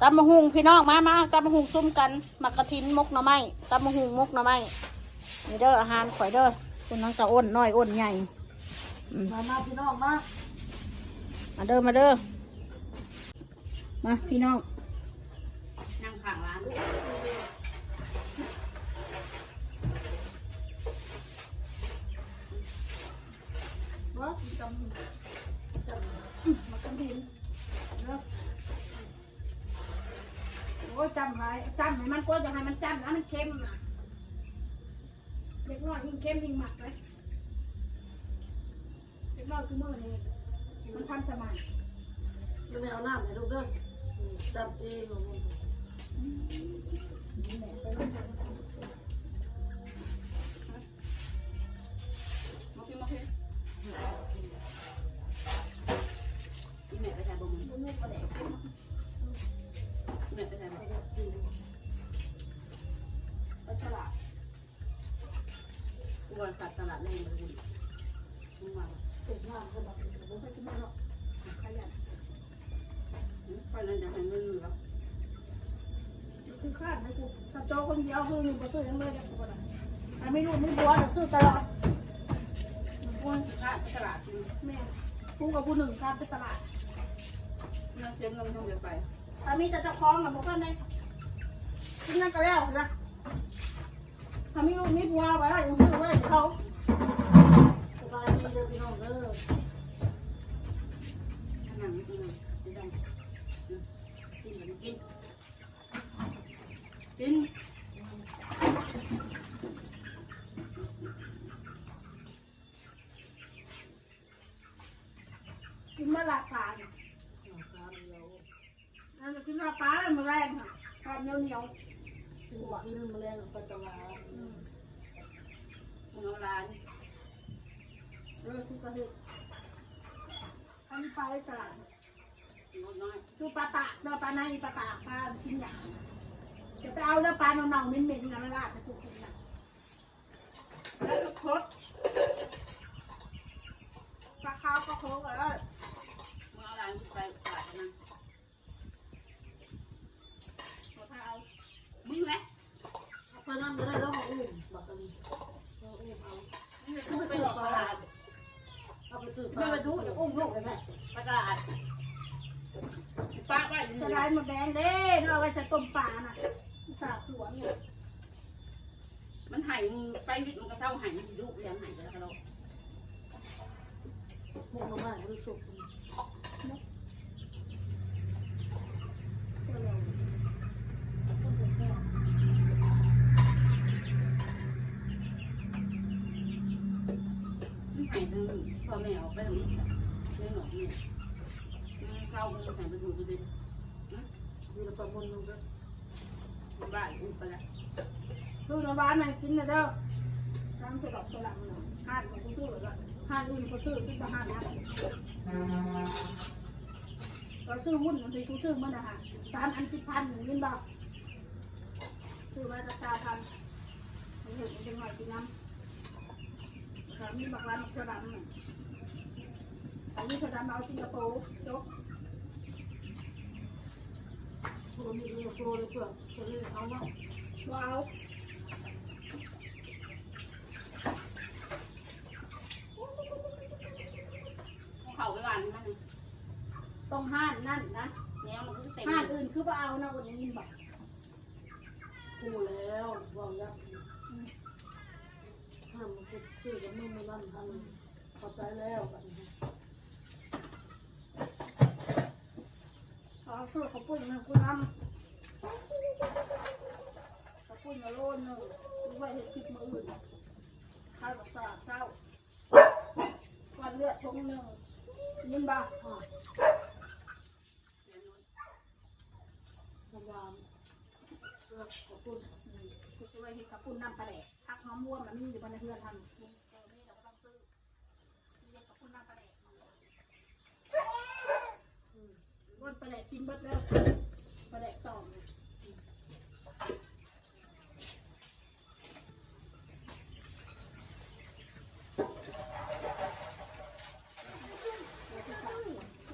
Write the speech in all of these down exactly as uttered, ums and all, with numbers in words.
ตำบักหุ่งพี่น้อง มามาตำบักหุ่งซุ่มกัน หมากกะทิน หมกหน่อไม้ ตำบักหุ่ง หมกหน่อไม้ นี่เด้อ อาหารข่อยเด้อ คุณทั้งตาอ้นน้อยอ้นใหญ่ อืม มามาพี่น้องมา มาเด้อ มาเด้อ มาพี่น้อง นั่งข้างร้านลูก บ่ จำ จำ อืม มาจำดินเนาะ โอ้ย จำไว้ จำให้มัน ก็จะให้มันจำนะ มันเค็มนะ เด็กน้อยยิ่งเค็มยิ่งมักเลย เด็กน้อยทุกมื้อนี่มันทันสมัย มันไม่เอาน้ำให้ลูกเด้อ อืม จำเองเอาลูก อืม นี่แหละ ไปเล่นกัน มากิน มากิน อีแม่ไปใส่บ่มึง บ่มีปลาแดก อีแม่ไปใส่บ่ ไปตลาด กูว่าตัดตลาดแรงเลยมึง มึงมา เก็บน้ำก็แบบ บ่ค่อยกินเนาะ ขยัน ไปนั่นจะให้เงินเหลือ คือคาดให้กู ถ้าโตคนเดียวคืออยู่บ่ซื้อหยังเลยเด้อกูก็ได้ ถ้ามีลูกมีผัวน่ะซื้อตลอด มันควรสิคาดไปตลาดอยู่ แม่น กูกับผู้หนึ่งคาดไปตลาด นั่งเสียเงินทางเดียวไป ถ้ามีแต่เจ้าของน่ะบ่ค่อยได้ กินนั่นก็แล้วนะ ถ้ามีลูกมีผัวไว้ไว้อยู่ไว้เขา สบายดีเด้อพี่น้องเด้อ นั่งอยู่ตรงนั้น กิน กิน กิน กินมาละปลาเนี่ย อันนี้กินมาปลามื้อแรกค่ะ ปลาเหนียวเหนียว กินมื้อแรกไปตลาด อืม มึงเอาหลาน เออ ทุกประเทศ อันนี้ปลาไอ้ตลาด งดน้อย คือปลาตากเด้อ ปลาในปลาตาก ปลากินหยา จะไปเอาเด้อ ปลาเน่าๆเหม็นๆนะ มันลาดไปปลูกกินนะ แล้วก็คด ปลาขาวปลาโขงก็ได้ มึงเอาหลานกูไปตลาดนะ ขอพาเอา มึงแหละ เอาไปนั่งก็ได้แล้วมาอุ้ม บักกัน เอาอุ้มเอา มึงจะไปหลอกตลาด เอาไปซื้อปลา ไม่ไปดู จะอุ้มลูกเลยแม่ ไปตลาด ป้าไป สไลด์หมดแดงเด้ เอาไว้ใส่ต้มปลาน่ะ สาบหัวเนี่ย มันไห้ ไปวิทย์มันก็เศร้าไห้ มันสิดุเรียนไห้แล้วก็โลด พวกมาม่าไม่ได้สุก มันไห้จนพ่อแม่ออกไปตรงนี้ เรื่องหนองเนี่ย มันเศร้า มันไห้ไปดูดูดิ นะ อยู่ในประมวลนึงก็ บ้านอุ้มไปละ ตู้น้ำบ้านมากินนะเด้อ น้ำสลับสลับมันน่ะ ห้านของกูซื้อแล้วก็ห้านอื่นกูซื้อ คิดว่าห้านนะ ก็ซื้อหุ้นบางทีกูซื้อมันนะฮะ สามอันสิบพัน เห็นบ่ ซื้อมาก็สามพัน มันเห็นมันเป็นหน่อยกินน้ำ แล้วก็มีบักร้านบักเขือดำน่ะ อันนี้เขือดำเอาสิงคโปร์ จบ โอ้มีสิงคโปร์เลยเปลือก ตัวนี้เอาเนาะ บ่เอา เขาไปหวานมัน ต้องห้านนั่นนะ แนวมันก็เต็ม ห้านอื่นคือบ่เอานะ คนนี้ยินบอก กูแล้วบอกแล้ว อืม ห้ามมันคือคือกับมึงมันนั่นทำ เข้าใจแล้วบัดนี้ เอาเสื้อเขาวปุ้นมากูนำ เขาวปุ้นมาโลนึง กูไว้เฮ็ดคลิปมื้ออื่น ข้าวกับสลัดเช้า วันเลือดถุงหนึ่ง ยินบ่ อ่ะ พยายาม เลือดขอบคุณ อืม กูจะไว้เฮ็ดข้าวปุ้นน้ำปลาแดก ผักหอมรวมมันมีอยู่บ้านเฮือนทำ เออ มีเราก็ต้องซื้อ มีเฮ็ดข้าวปุ้นน้ำปลาแดก อืม บ้านปลาแดกกินเบิดแล้ว ปลาแดกต่อม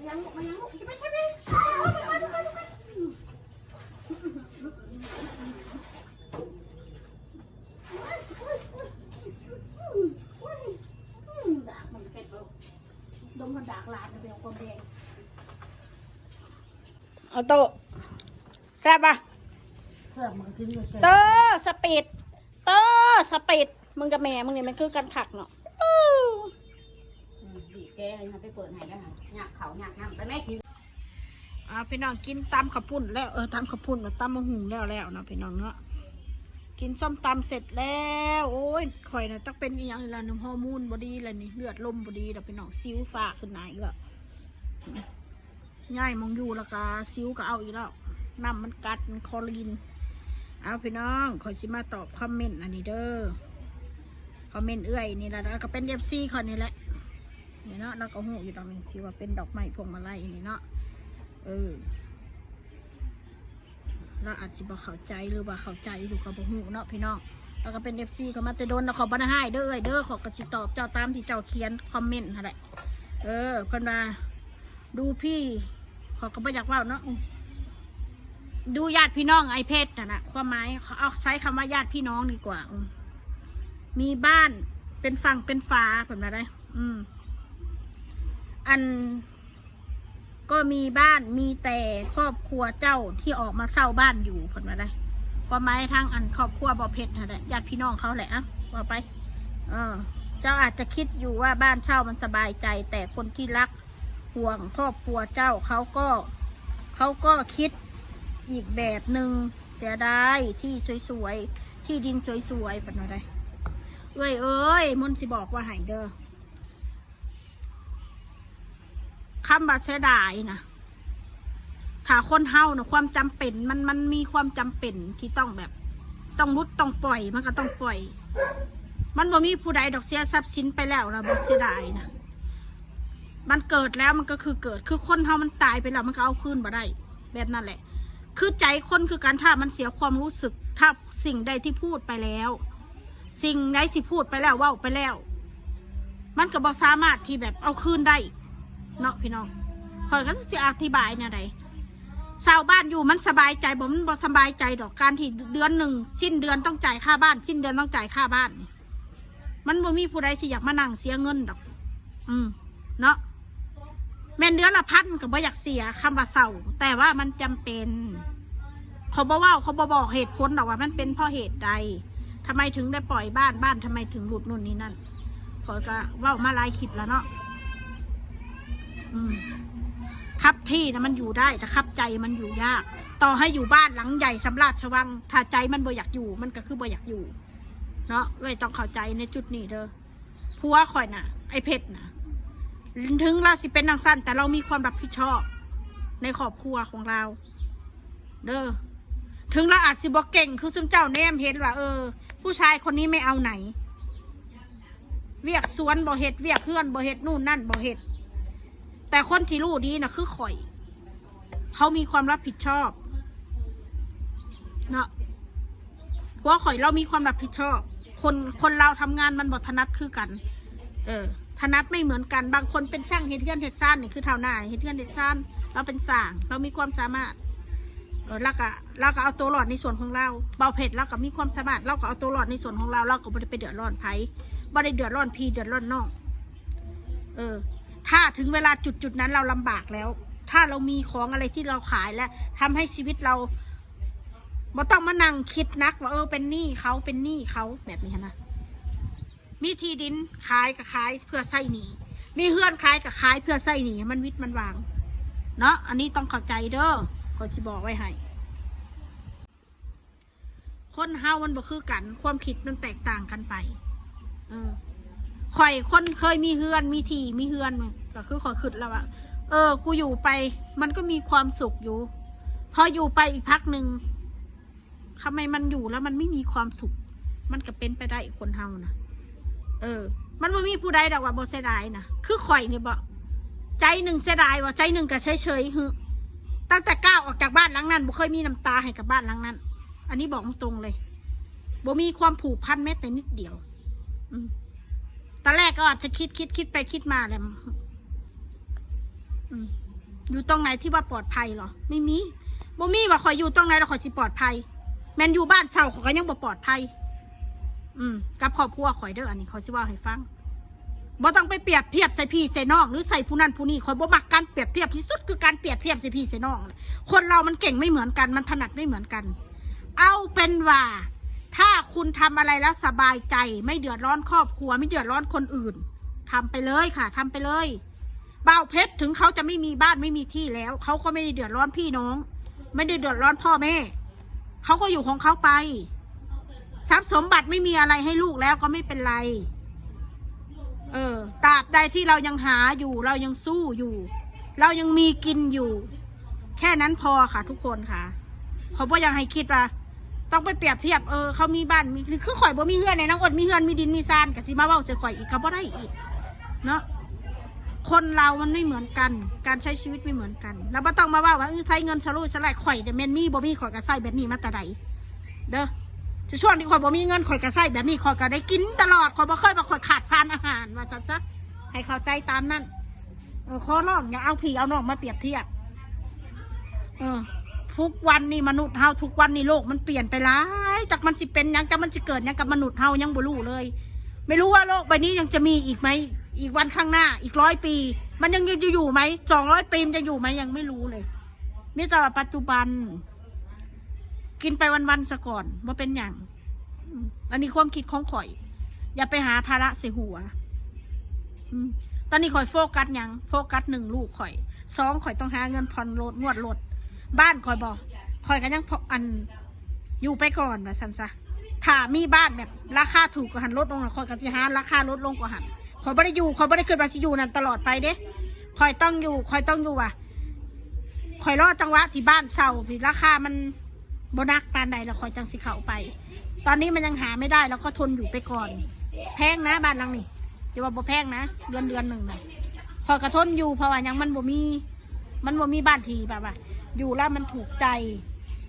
ยังลูก มายังลูก จะไปใช่ไหม เอาลูกไป ลูกไป ลูกไป อืม เอาโตะ แซ่บปะ เพื่อมันกินอยู่เสร็จ เตอสปีด เตอสปีด มึงกับแม่มึงนี่มันคือกันคักเนาะอู้ อืมบีบแกเลยค่ะไปเปิดให้แล้วค่ะหยาบเขาหยาบน้ำไปแม่กิน อ่าพี่น้องกินตำข้าวปุ้นแล้ว เออตำข้าวปุ้นกับตำมะฮุ่งแล้วแล้วเนาะพี่น้องเนาะ กินส้มตำเสร็จแล้ว โอ้ยข่อยน่ะต้องเป็นอีหยังอีกแล้วนี่ ฮอร์โมนบ่ดีแล้วนี่ เลือดลมบ่ดีแล้วพี่น้อง สิวฟ้าขึ้นหน้าอีกแล้ว ย้ายหม่องอยู่แล้วก็สิวก็เอาอีกแล้ว น้ำมันกัด มันคอลีน เอาพี่น้องข่อยสิมาตอบคอมเมนต์อันนี้เด้อ คอมเมนต์เอื้อยนี่แหละ แล้วก็เป็นเอฟซีข่อยนี่แหละ นี่เนาะ แล้วก็ฮู้อยู่ดอกนี่ที่ว่าเป็นดอกไม้พวงมาลัยนี่เนาะ เออ เราอาจสิบ่เข้าใจหรือว่าเข้าใจอยู่ก็บ่ฮู้เนาะพี่น้อง แล้วก็เป็นเอฟซีเขามาแต่โดน แล้วขอบ่ได้ให้เด้อเอ้ยเด้อ ขอยก็สิตอบเจ้าตามที่เจ้าเขียนคอมเมนต์หั่นแหละ เออ เพิ่นว่า ดูพี่ ขอยก็บ่อยากเว้าเนาะ อืม ดูญาติพี่น้องไอ้เพชรน่ะนะ ความหมายเขาเอาใช้คำว่าญาติพี่น้องดีกว่า อืม มีบ้านเป็นฝั่งเป็นฝา เพิ่นว่าได้ อืม อัน ก็มีบ้าน มีแต่ครอบครัวเจ้าที่ออกมาเช่าบ้านอยู่ เพิ่นว่าได้ ความหมายทางอันครอบครัวบ่าวเพชรหั่นแหละ ญาติพี่น้องเขาแหละ อะ ว่าไป เออ เจ้าอาจจะคิดอยู่ว่าบ้านเช่ามันสบายใจ แต่คนที่รักห่วงครอบครัวเจ้าเขาก็ เขาก็คิดอีกแบบหนึ่ง เสียดายที่สวยๆ ที่ดินสวยๆ เพิ่นว่าได้ เอ้ยเอ้ย มนต์สิบอกว่าให้เด้อ คำว่าเสียดายนะ ถ้าคนเฮานะ ความจำเป็น มัน มันมีความจำเป็นที่ต้องแบบ ต้องหลุดต้องปล่อย มันก็ต้องปล่อย มันบ่มีผู้ใดดอกเสียทรัพย์สินไปแล้วนะ บ่เสียดายนะ มันเกิดแล้วมันก็คือเกิด คือคนเฮามันตายไปแล้วมันก็เอาคืนบ่ได้ แบบนั้นแหละ คือใจคนคือกัน ถ้ามันเสียความรู้สึก ถ้าสิ่งใดที่พูดไปแล้ว สิ่งใดที่พูดไปแล้ว เว้าไปแล้ว มันก็บ่สามารถที่แบบเอาคืนได้ เนาะพี่น้อง ข่อยก็สิอธิบายแนวใด เช่าบ้านอยู่มันสบายใจบ่ มันบ่สบายใจดอก การที่เดือนหนึ่งสิ้นเดือนต้องจ่ายค่าบ้าน สิ้นเดือนต้องจ่ายค่าบ้าน มันบ่มีผู้ใดสิอยากมานั่งเสียเงินดอก อืม เนาะ แม่นเดือนละพันก็บ่อยากเสีย คำว่าเช่า แต่ว่ามันจำเป็น เขาบ่เว้า เขาบ่บอกเหตุผลดอกว่ามันเป็นเพราะเหตุใด ทำไมถึงได้ปล่อยบ้าน บ้านทำไมถึงหลุดนู่นนี่นั่น ข่อยก็เว้ามาหลายคลิปแล้วเนาะ อืม คับที่นะมันอยู่ได้ แต่คับใจมันอยู่ยาก ต่อให้อยู่บ้านหลังใหญ่สำราญสว่าง ถ้าใจมันบ่อยากอยู่ มันก็คือบ่อยากอยู่ เนาะ เอ้ยต้องเข้าใจในจุดนี้เด้อ ผัวข่อยน่ะ ไอ้เพชรน่ะ ถึงเราสิเป็นจั่งซั้น แต่เรามีความรับผิดชอบ ในครอบครัวของเรา เด้อ ถึงเราอาจสิบ่เก่งคือซุมเจ้าแนมเห็นว่า เออ ผู้ชายคนนี้ไม่เอาไหน เวียกสวนบ่เฮ็ด เวียกเฮือนบ่เฮ็ด นู่นนั่นบ่เฮ็ด แต่คนที่รู้ดีน่ะคือข่อย เขามีความรับผิดชอบ เนาะ ผัวข่อยเรามีความรับผิดชอบ คน คนเราทำงานมันบ่ถนัดคือกัน เออ ถนัดไม่เหมือนกัน บางคนเป็นช่างเฮ็ดเฮือนเฮ็ดซานนี่คือเฒ่าหน้าเฮ็ดเฮือนเฮ็ดซาน เราเป็นช่าง เรามีความสามารถ เออ แล้วก็ เราก็เอาตัวรอดในส่วนของเรา บ่าวเพชรเราก็มีความสามารถ เราก็เอาตัวรอดในส่วนของเรา เราก็บ่ได้ไปเดือดร้อนไผ บ่ได้เดือดร้อนพี่เดือดร้อนน้อง เออ ถ้าถึงเวลาจุดจุดนั้นเราลำบากแล้ว ถ้าเรามีของอะไรที่เราขายแล้วทำให้ชีวิตเราบ่ต้องมานั่งคิดหนักว่า เออ เป็นหนี้เขา เป็นหนี้เขา แบบนี้นะ มีที่ดินขายก็ขายเพื่อใช้หนี้ มีเฮือนขายก็ขายเพื่อใช้หนี้ มันวิดมันวาง เนาะ อันนี้ต้องเข้าใจเด้อ ข่อยสิบอกไว้ให้ คนเฮามันบ่คือกัน ความคิดมันแตกต่างกันไป เออ ข่อยคนเคยมีเฮือนมีที่มีเฮือน ก็คือข่อยคิดแล้วว่า เออ กูอยู่ไป มันก็มีความสุขอยู่ พออยู่ไปอีกพักหนึ่ง ทำไมมันอยู่แล้วมันไม่มีความสุข มันก็เป็นไปได้คนเฮานะ เออ มันบ่มีผู้ใดดอกว่าบ่เสียดายนะ คือข่อยนี่บ่ ใจหนึ่งเสียดายว่า ใจหนึ่งก็เฉยๆ หึ ตั้งแต่ก้าวออกจากบ้านหลังนั้น บ่เคยมีน้ำตาให้กับบ้านหลังนั้น อันนี้บอกตรงๆ เลย บ่มีความผูกพันแม้แต่นิดเดียว อืม ตอนแรกก็อาจจะคิด คิด คิดไปคิดมาแหละ อืม อยู่ตรงไหนที่ว่าปลอดภัยเหรอ ไม่มี บ่มีว่าข่อยอยู่ตรงไหนแล้วข่อยสิปลอดภัย แม่นอยู่บ้านเช่าข่อยก็ยังบ่ปลอดภัย อืม กับครอบครัวข่อยเด้อ อันนี้ข่อยสิเว้าให้ฟัง บ่ต้องไปเปรียบเทียบใส่พี่ใส่น้อง หรือใส่ผู้นั้นผู้นี้ ข่อยบ่มักการเปรียบเทียบที่สุด คือการเปรียบเทียบใส่พี่ใส่น้อง คนเรามันเก่งไม่เหมือนกัน มันถนัดไม่เหมือนกัน เอาเป็นว่า ถ้าคุณทำอะไรแล้วสบายใจ ไม่เดือดร้อนครอบครัว ไม่เดือดร้อนคนอื่น ทำไปเลยค่ะ ทำไปเลย บ่าวเพชรถึงเขาจะไม่มีบ้านไม่มีที่แล้ว เขาก็ไม่ได้เดือดร้อนพี่น้อง ไม่ได้เดือดร้อนพ่อแม่ เขาก็อยู่ของเขาไป ทรัพย์สมบัติไม่มีอะไรให้ลูกแล้วก็ไม่เป็นไร เออ ตราบใดที่เรายังหาอยู่ เรายังสู้อยู่ เรายังมีกินอยู่ แค่นั้นพอค่ะทุกคนค่ะ เขาบ่อยากให้คิดว่า ต้องไปเปรียบเทียบ เออ เขามีบ้านมี คือข่อยบ่มีเฮือนในนางอดมีเฮือนมีดินมีซาน ก็สิมาเว้าใส่ข่อยอีกก็บ่ได้อีก เนาะ คนเรามันไม่เหมือนกัน การใช้ชีวิตไม่เหมือนกัน แล้วบ่ต้องมาเว้าว่า เออ ใช้เงินสลุยสลาย ข่อยเนี่ยแม่นมีบ่มี ข่อยก็ใช้แบบนี้มาแต่ใด เด้อ ช่วงที่ข่อยบ่มีเงิน ข่อยก็ใช้แบบนี้ ข่อยก็ได้กินตลอด ข่อยบ่เคยว่าข่อยขาดสารอาหาร ว่าซั่นซะ ให้เข้าใจตามนั้น เออ ขอร้องอย่าเอาพี่เอาน้องมาเปรียบเทียบ เออ ทุกวันนี้มนุษย์เฮา ทุกวันนี้โลกมันเปลี่ยนไปหลาย จักมันสิเป็นหยัง จักมันสิเกิดหยังกับมนุษย์เฮายังบ่รู้เลย ไม่รู้ว่าโลกใบนี้ยังจะมีอีกไหม อีกวันข้างหน้า อีกร้อยปี มันยังจะอยู่ไหม สองร้อยปีมันจะอยู่ไหม ยังไม่รู้เลย มีแต่ว่าปัจจุบัน กินไปวันๆ ซะก่อน บ่เป็นหยัง อืม อันนี้ความคิดของข่อย อย่าไปหาภาระใส่หัว อืม ตอนนี้ข่อยโฟกัสหยัง โฟกัสหนึ่งลูกข่อย สอง ข่อยต้องหาเงินผ่อนรถ งวดรถ บ้านข่อยบ่ ข่อยก็ยังพอ อัน อยู่ไปก่อนว่าซั่นซะ ถ้ามีบ้านแบบราคาถูกกว่าหั่น ลดลงน่ะ ข่อยก็สิหาราคาลดลงกว่าหั่น ข่อยบ่ได้อยู่ ข่อยบ่ได้คิดว่าสิอยู่นั่นตลอดไปเด้ ข่อยต้องอยู่ ข่อยต้องอยู่ว่ะ ข่อยรอจังหวะที่บ้านเซาที่ราคามันบ่หนักปานใดแล้วข่อยจังสิเข้าไป ตอนนี้มันยังหาไม่ได้ แล้วก็ทนอยู่ไปก่อน แพงนะบ้านหลังนี้ อย่าว่าบ่แพงนะ เดือนเดือนหนึ่งนะ ข่อยก็ทนอยู่ เพราะว่าหยัง มันบ่มี มันบ่มีบ้านที่แบบว่า อยู่แล้วมันถูกใจ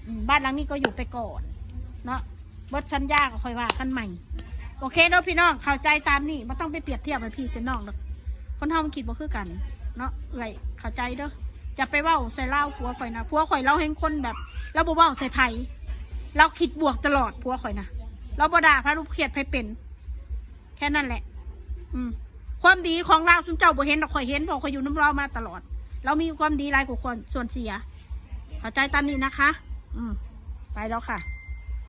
อืม บ้านหลังนี้ก็อยู่ไปก่อน เนาะ เบิดสัญญาก็ค่อยว่ากันใหม่ โอเคเด้อพี่น้อง เข้าใจตามนี้ บ่ต้องไปเปรียบเทียบให้พี่ใส่น้องดอก คนเฮามันคิดบ่คือกัน เนาะ เอื้อย เข้าใจเด้อ อย่าไปเว้าใส่ลาวผัวข่อยนะ ผัวข่อยลาวแฮงคนแบบ ลาวบ่เว้าใส่ไผ ลาวคิดบวกตลอดผัวข่อยนะ ลาวบ่ด่าไผ ลาวบ่เคียดไผเป็น แค่นั้นแหละ อืม ความดีของลาวซุมเจ้าบ่เห็นดอก ข่อยเห็น เพราะข่อยอยู่นำลาวมาตลอด ลาวมีความดีหลายกว่าคน ส่วนเสีย เข้าใจตามนี้นะคะ อืม ไปแล้วค่ะ